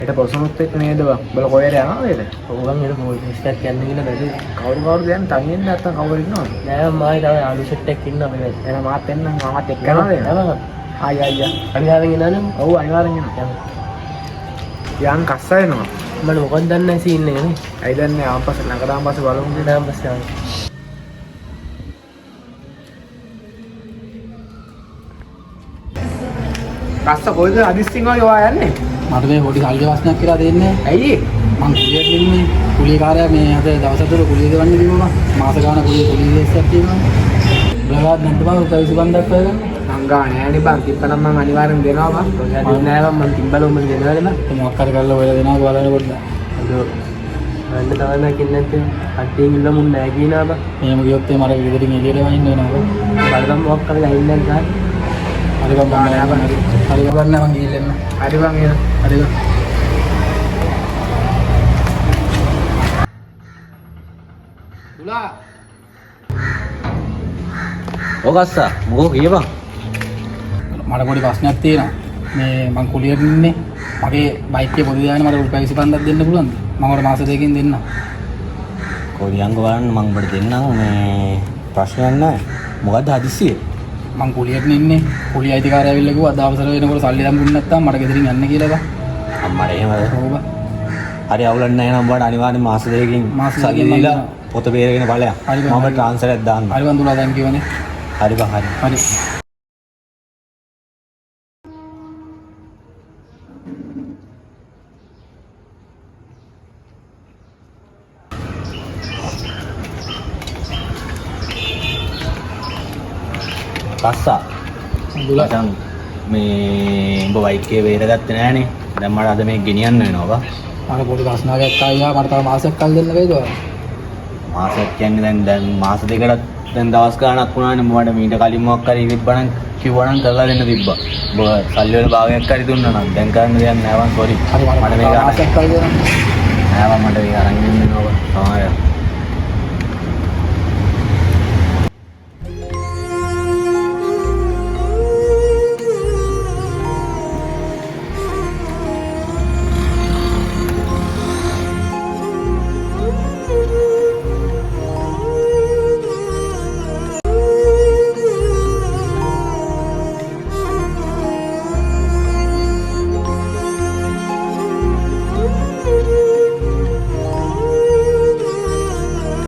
හෙට පොසොනුත් එක්ක නේද බං? උඹලා කොහෙද යනවද හෙට? ඔව් බං හෙට බෝල් ටෙස්ට් එකක් යන්න කියලා බැලුවේ. කවුරු කවුරුද යන්නේ? තනියෙන්ද නැත්නම් කවුරු ඉන්නවද? නෑ බං මායි තව යාළු සෙට් එකක් ඉන්නවා අපේ පැත්තේ. එහෙනම් මාත් එන්නම්, මාත් එක්ක යනවද? නෑ බං. ආයි ආයි. අනිවාර්යෙන් එනවනේ. ඔව් අනිවාර්යෙන් එනවා. යන් කස්ස එනවා. මට මොකක්ද දන්නේ නැහැ සීන් එක නේ. ඇයි දන්නේ ආන් පස්සේ ළඟට ආන් පස්සේ බලමු කියලා. ඊට පස්සේ ආවා. කස්ස කොයිද අදිස්සින් වගේ ඔයා යන්නේ? මට මේ පොඩි සල්ලි ප්‍රශ්නයක් කියලා දෙන්නේ. ඇයි ඒ? මං කුලියට ඉන්නේ. කුලියකාරයා මේ අද දවස් හතර කුලිය ගෙවන්න කිව්වා. මාස ගාන කුලිය කුලිය ලේසියක් තියෙනවා. උඹලවත් නැද්ද බං රුපියල් 25ක් හොයගන්න? මං ගාව නෑනේ බං. තිබ්බනම් මං අනිවාර්යෙන් දෙනවා බං. ඔයා දෙන්නේ නෑ බං, මං තිබ්බල උඹට දෙනවනේ බං. ඒ මොකක් හරි කරලා හොයලා දෙනවා බලන්න පොඩ්ඩක්. අදෝ මන්න තව නෑ කියන්නේ නැත්තේ. කට්ටියන් ඉල්ල මුන් නෑ කියනවා බං. එහෙම ගියොත් ඒ මට ගෙදරින් එළියට වහින්න වෙනවා බං. බලපන් මොකක් කරලා ගහින්න නැද්ද? හරි බං මං නෑ බං. හරි බං නෑ මං ගිහිල්ලා එන්න. හරි බං එහෙනම්. හරි බං. තුලා ඔව් අස්සා මොකෝ කියපන්. මට පොඩි ප්‍රශ්නයක් තියෙනවා. මේ මං කුලියට ඉන්නේ. මගේ බයික් එකේ පොඩි දාගෙන මට රුපියල් 25ක් දෙන්න පුළුවන්ද? මම ඔයාලට මාස දෙකකින් දෙන්නම්. කොලියංග බලන්න මං උඹට දෙන්නම්, මේ ප්‍රශ්නයක් නෑ. මොකද්ද හදිස්සිය? මං කුලියට ඉන්නේ. කුලිය අයිතිකාරයා ඇවිල්ලා කිව්වා අද අවසර වෙනකොට සල්ලි හම්බුනේ නැත්තම් මට ගෙදරින් යන්න කියලා බං. අම්මට එහෙමද? ඔව් බං. හරි අවුලක් නෑ එහෙනම් උඹට අනිවාර්යෙන් මාස දෙකකින් මාස සල්ලි දෙකකින් මං දීලා දෙනවා. පොත බේරගෙන ඵලයන්. හරි බං, මම හරි. ට්‍රාන්ස්ෆර් එකක් දාන්නම්. හරි බං තුලා දැන් කියවනේ. හරි බං හරි. හරි. කස්සා දුලා මචං මේ උඹ බයික් එකේ බේරගත්තේ නෑනේ. දැන් මට අද මේක ගෙනියන්න වෙනවා බං. මට පොඩි ප්‍රශ්නයක් ආවා. මට තව මාසයක් කල් දෙන්න බැයිද ඔයාලා? මාසයක් කියන්නේ දැන් දැන් මාස දෙකටත් දැන් දවස් ගාණක් වුණානේ. උඹ මට මීට කලින් මොකක් හරි තිබ්බනම් කිව්වනම් කරලා දෙන්න තිබ්බා. උඹ සල්ලි වල භාගයක් හරි දුන්නා නම් දැන් කරන්න දෙයක් නෑ බං සෝරි. හරි මට මේක මාසයක් කල් දෙන්න. නෑ බං මට මේක අරන් යන්න වෙනවා බං. සමාවෙන්න.